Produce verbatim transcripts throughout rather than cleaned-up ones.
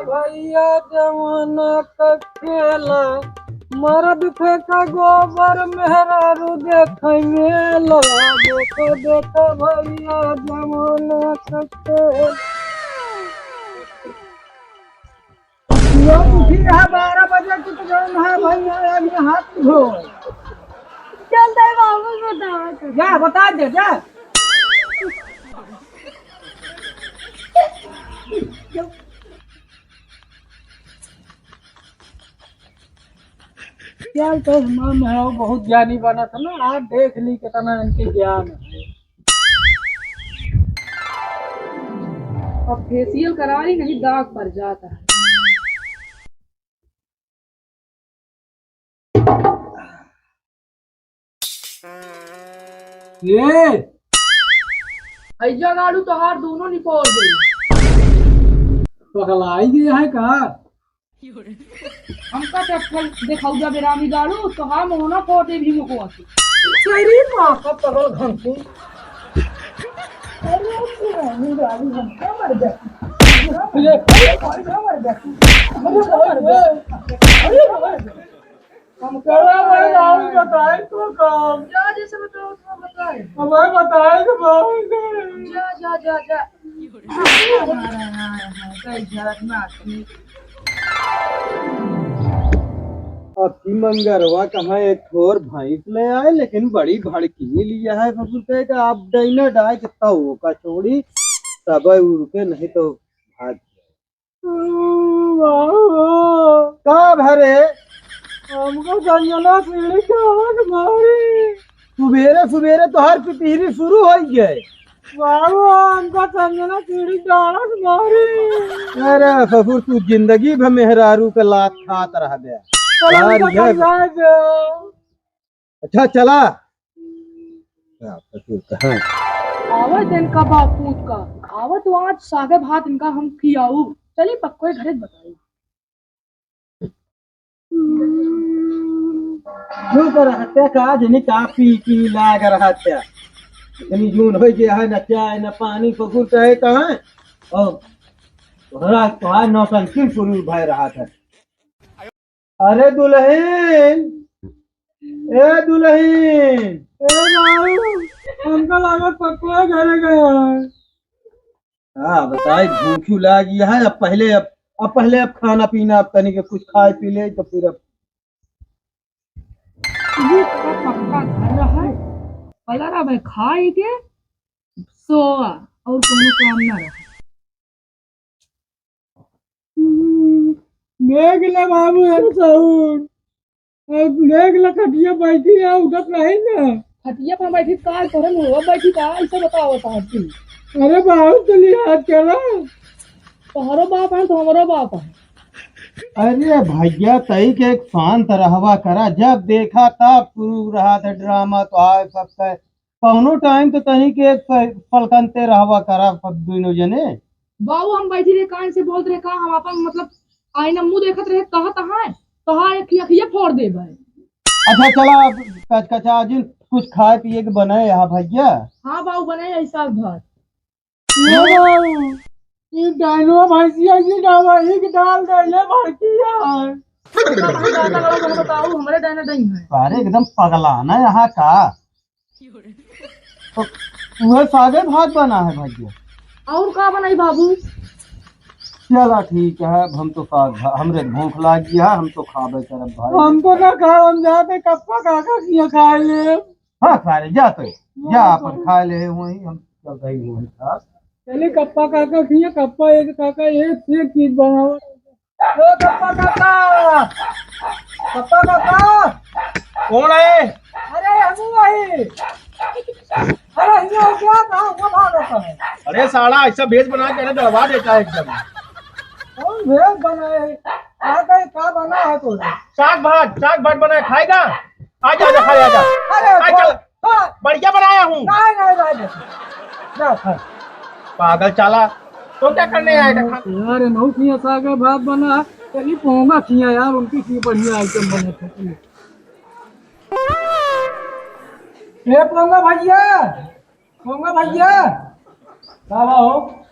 भैया जमाना का खेला, मरद फेंका गोबर, मेहरारू देखे मेला। देखो, देखो भैया जमाना का खेला। लोग उठी रहा बारह बजे की, तो जौन है भैया, अभी हाथ धो। चल दे बाबू, बतावा तो। जा, बता दे, जा। चल तो हमार मेहरारू बहुत ज्ञानी बनत है ना, आज देख ली कितना इनके ज्ञान है। अब फेशियल करा ली, नहीं दाग पड़ जाता है। ए! हैजा गाड़ू तोहार दोनों निपोर दे। पगलाई गया है का? हमका चप्पल देखाऊ जा बेरामी गाड़ू, तोहार मोहना फोटे भी मुकवा से। तेरी माँ का पगल घंटी। अरे, अरे, अरे, अरे, हम क्या मर गए? अरे, अरे, अरे, हम क्या मर गए? अरे, अरे, अरे, हम क्या मर गए? बताए तो काम। जा, जैसे बताओ, उसमें बताए। हमें बताए तो बाबू से। जा, जा, जा, जा। हमारा यहाँ है, कई जात माटी। अबकी मंगरवा कहाँ एक ठोर भैंस ले आए, लेकिन बड़ी भड़की लिया है ससुर के, कि आप डैना डाय कितना हो का छोड़ी, तब उड़ के नहीं तो भाग। का भरे? हमको संजना पीढ़ी के आवाज मारी। सुबेरे सुबेरे तोहार पिपीरी शुरू हो गए। बाबू, हमका संजना पीढ़ी के आवाज मारी। अरे ससुर, तू जिंदगी भर मेहरारू के लात खात रह गया। चलो, यार, हमको ये समझा दो। अच्छा, चला। क्या कसूर कहाँ? आवे दिन का बापूत का, आवे तो आज सागे भात इनका हम खियाऊ। चली पक्को घरे बताई। चुप रहते का, जनी का पी पी लाग रहते। जनी जून हो गया है, न चाय, न पानी, कसूर कहे कहाँ? और तोहरा, तोहार नौटंकी शुरू भय रहा था। अरे दुलहिन, ए दुलहिन। ए बाबू, हमका लागत पक्का घरे गया है। हाँ, बताई, भूखी लागी है। अब पहले, अब, अब पहले अब खाना पीना, अब तनी के कुछ खाए पी ले, तो फिर अब। ये तो पक्का घर है, पलरा में खाए के सोआ, और कोनो काम ना रहे। देख ले बाबू, अरे साहूर, अब देख ले, खटिया बैठी है, उठत नहीं ना। खटिया पर बैठी का, तोरे मुँहवा बैठी का, ऐसे बताओ, बताओ तू। अरे बाबू, चलिए आज चला। तोहरो बाप है, तो हमरो बाप है। अरे भैया, तई के एक शांत रहवा करा, जब देखा तब शुरू रहा था ड्रामा, तो आए सब कहे, कौनो टाइम तो तनी के प-, पलकनते रहवा करा सब दुइनो जने। बाबू, हम बैठी रहे, कान से बोलत रहे का, हम अपन मतलब आईना मुँह देखत रहे, कहत है, तोहार एक अखिया फोड़ देबे। अच्छा चला, अब कचकचा जिन कुछ खाए पिए के बनाए यहाँ भैया। हाँ बाबू, बनाए यही साग भात। ये बाबू, ये डाइनो भैंसिया की डावा, ये की डाल दे, ले भड़किया। बताओ, हमरे डाइनो नहीं है। अरे एकदम पगला ना यहाँ का। तो वह सागे भात बना है भैया। और का बनाई बाबू? चला ठीक है, अब हम तो साग भा-, हमरे भूख लागी है, हम तो खाबे करब भाई। हम तो ना खाए, हम जाते कप्पा काका किया खाए ले। हाँ सारे जा तो, जा हाँ, अपन तो। खाए ले वहीं, हम चल रही वहीं खा। चले कप्पा काका किया, कप्पा एक काका एक से एक चीज बनावा। ओ कप्पा काका, कप्पा काका। कौन है? अरे हम वही। अरे हिया क्या कहाँ हुआ भाग रहा है? अरे साला ऐसा भेज बना के अरे डरवा देता है एकदम। कौन भेज बनाए है? क्या कहे, क्या बना है तो? साग भात, साग भात बनाए खाएगा? आ जा, आ जा, खा ले, आ जा। अरे आ, चल। हाँ। बढ़िया बनाया हूँ। नहीं, नहीं, नहीं, नहीं। जा, खा। पागल चाला, तो क्या करने आएगा खा? यार, नौ किया साग भात बना है, चली पोंगा किया यार, उनकी की बढ़िया आइटम बने थे। ए पोंगा भैया, पोंगा भैया, का बा हो?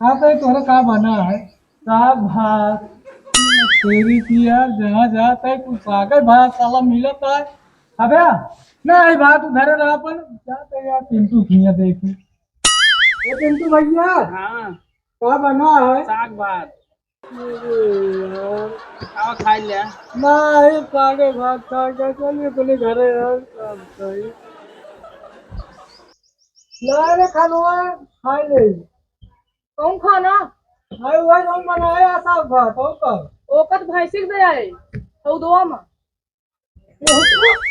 हाँ, तो तोहरे का बना है? साग भात। तेरी की यार, जहाँ जात है कुछ साग भात साला मिलत है। अबे नहीं भात उधरे रहा, अपन जाते यार पिंटू किया देखे। ए पिंटू भैया, हाँ। का बना है? साग भात। अरे यार। आओ खाई ले। नहीं, सागे भात खा के चलिए अपने घरे यार, सब सही। ला रे खानवा, खाई ले। कौन खाना? अरे वही हम बनाए आ साग भात, और का? ओकत भैंसी के दे आए, हऊ दोवा में। अरे,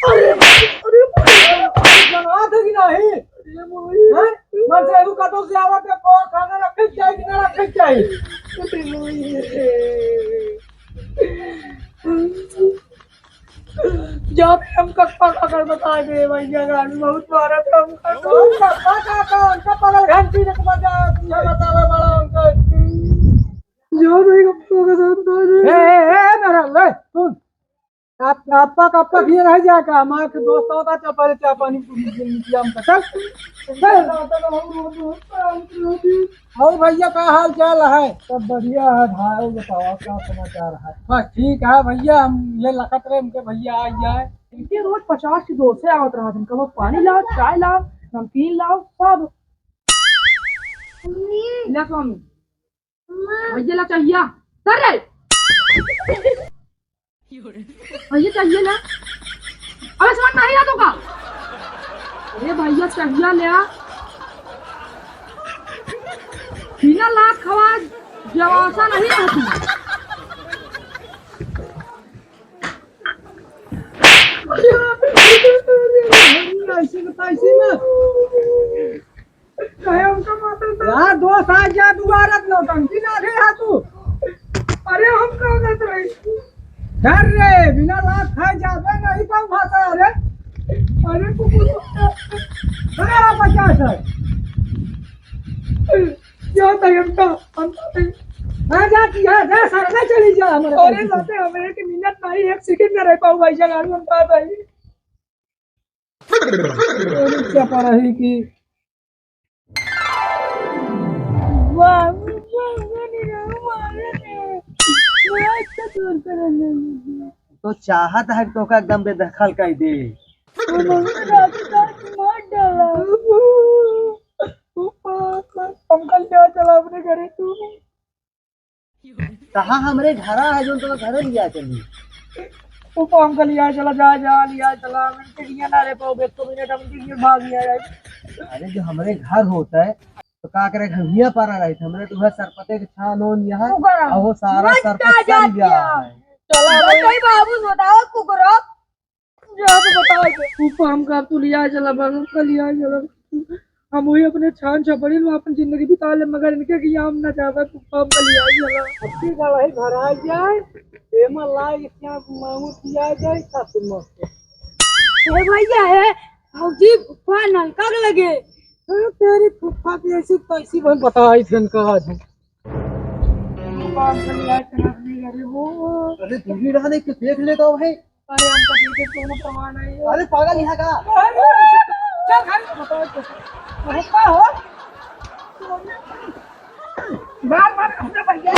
अरे, अरे, बनात है कि नहीं? हैं? मन से एहू कटो से आवत है, कौन खाना रखे के चाही कि ना रखे के चाही? जाते हम कक्का का घर बता दे, भैया, गाड़ी बहुत मारत है हमका। कौन कक्का का, का, उनका पगल घंटी ने बजा, तुझे बतावे बड़ा उनका। जाओ भाई, कक्का का साथ बता दे। ए, ए, ए, मेरा, ले, सुन। आप, आपा, आपा किए रह जाए का? हमारे के दोस्त होता, चपल, चापानी, पूरी जिंदगी हम का। चल, चल। और भैया, का हाल चाल है? सब बढ़िया है भाई, बताओ, क्या समाचार है? बस ठीक है भैया, हम ये लखत रहे, उनके भैया आ गया है। इनके रोज पचास के दोस्त आवत रहा, इनका वो पानी लाओ, चाय लाओ, नमकीन लाओ, सब। ले स्वामी, भैया ला चाहिए, सर रे। भैया चाहिए ना? अबे समझ में नहीं आता का? अरे भैया चाहिए ले आ। बिना लात खवा व्यवस्था नहीं रहती। ऐसे बताइए ना। काहे हमका मारत है? यार, दोस्त आ गया, दोबारा नौटंकी ना रे, आ तू। अरे, हम का करत रही? डर रे, बिना लात खाए जाबे नहीं पाऊ भाषा, अरे। अरे, कुकुर। अरे, आप बचा सर। क्या था हमका? हम तो नहीं। हाँ, जा, जा, जा, सर, ना चली जा, हमारे अरे, पास। बातें हमारे के मिनट नहीं, एक सेकंड ना रह पाऊ भाई, जा, गाड़ी हम का भाई। क्या पा रही कि बाबू, बाबू ने मारा है। मैं अच्छा दूर कर लेंगे। तो चाहत है कि तोका एकदम बेदखल कर दे। वो मम्मी रात रात मार डाला। अंकल, क्या चला अपने घरे तू? कहाँ हमरे घरा है, जोन तुम्हें घरे लिया चली? ऊपर हमका लिया चला, जा, जा, लिया चला। हम इनके लिए ना रह पाओ, एक तो मिनट हम इनके लिए भाग लिया जाए। अरे, जो हमरे घर होता है, तो का करे, घर हिया पारा रही, हमरे तो घर सरपते के छान ओन यहाँ, ओकरा और वो सारा मत सरपत जा कर जा लिया दिया। है। चला भाई। भाई बाबू बताओ, कुकरा। जा तो बताओ। ऊपर हमका अब तू लिया चला, बस हमका लिया चला। हम वही अपने छान छपड़ी में अपन जिंदगी बिता ले, मगर इनके कि हम ना जावे, ऊपर हमका लिया चला। अब की गलही भरा जाए, एमा लाई क्या मांगू किया जाए, सासु माँ से। ए भैया है, भौजी फूफा नलका के लगे। अरे तेरी फूफा की ऐसी तैसी बन बताई थी इनका आज हम। फूफा हमका लिया चला अपने घरे वो। अरे तू भी रहने के देख लेता भाई। अरे, हमका देखे कोनो प्रमाण नहीं है। अरे, पागल यहाँ का? अरे, चल, घर में बताओ तो। अरे, का हो? बार, बार, अपने भैया।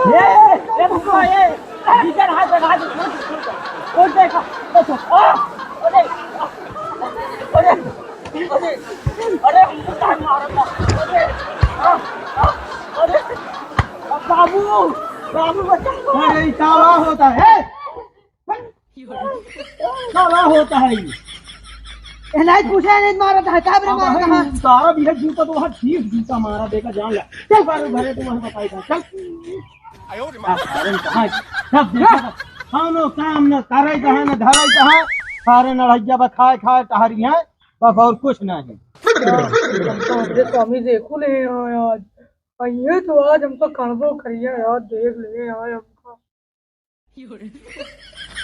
ए, ए, रुको, ए, नीचे हाथ लगा दे, उठ, उठ, उठ, देखा, देखो, आ, अरे, अरे, अरे, अरे, हमको काहे मारा था? अरे, आ, आ, अरे, बाबू, बाबू बचा। अरे, ये क्या हुआ होता है? का होता है ये? ए, नहीं पूछे, नहीं मारा था, का बरे अब मारा हम था? तारा भी है, जूता तो वहाँ ठीक जूता मारा, देखा जान ले। चल बारू घरे, तू वहाँ बताई था, चल। हाँ, सारे कहाँ है? सब देखा था। कौनो काम न करे कहाँ, न धरे कहाँ। सारे नढ़ैया बा खाए खाए टहरी हैं, बस और कुछ नहीं। हम तो हमरे स्वामी देखू ले आज। और ये तो आज हमका कड़बो करिया यार, देख ले आज हमका।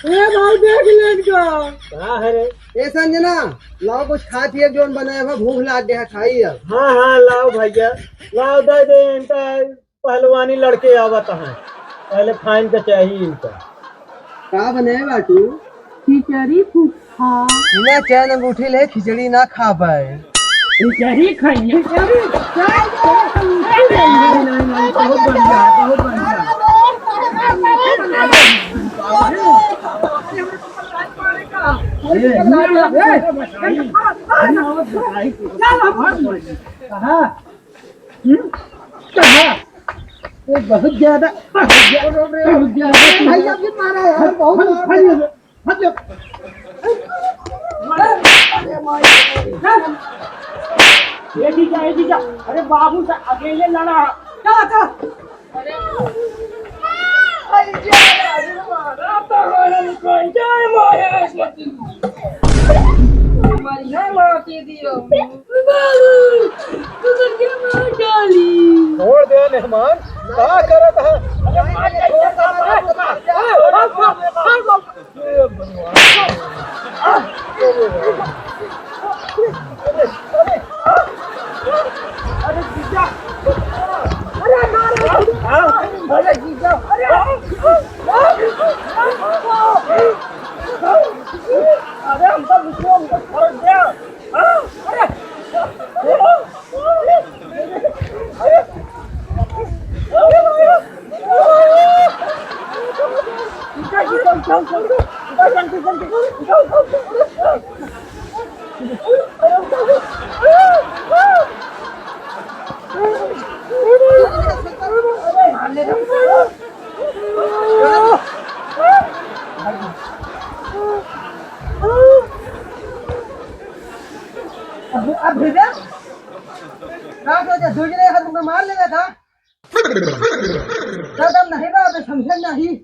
ए भाई, देख ले इनका। का है रे? ए संजना, लाओ कुछ खाए पिए, जोन बनाए बा, भूख लाग गया है, खाई अब। हाँ, हाँ, लाओ भैया, लाओ, दे दे इनका। पहलवानी लड़के आवत हैं, पहले खाइन के चाहिए इनका। का बनाए बाटू? खिचड़ी फूफा। बिना चैन अंगूठी ले खिचड़ी ना खा पाए। खिचड़ी खाइए। खिचड़ी, चाय, चाय, चाय। नहीं, नहीं, नहीं, बहुत बढ़िया, बहुत बढ़िया। ए, ए, ए, कहाँ? हम्म? कहाँ? ये बहुत ज्यादा, बहुत ज्यादा, बहुत ज्यादा। भैया भी मारा यार, बहुत मारा। हट जा। ये जीजा, ये जीजा, अरे बाबू से अकेले लड़ा। चला, चला। अरे, अरे, अरे, मारा तो हमारे को जय माया सरस्वती। माया माती दी हो। बाबू, तू करके मार डाली। छोड़ दे मेहमान, का करत है? अरे मार दे, छोड़ दे, मार दे, मार दे। हे भगवान। अरे, अरे, अरे जीजा। अरे मार दे। अरे जीजा। अरे। अरे हमका बुझो, हमका छोड़ दे। अब, अब भेजा? का सोचा, दूसरे हाथ में मार लेगा था? दादा, नहीं बा, अबे समझे नहीं।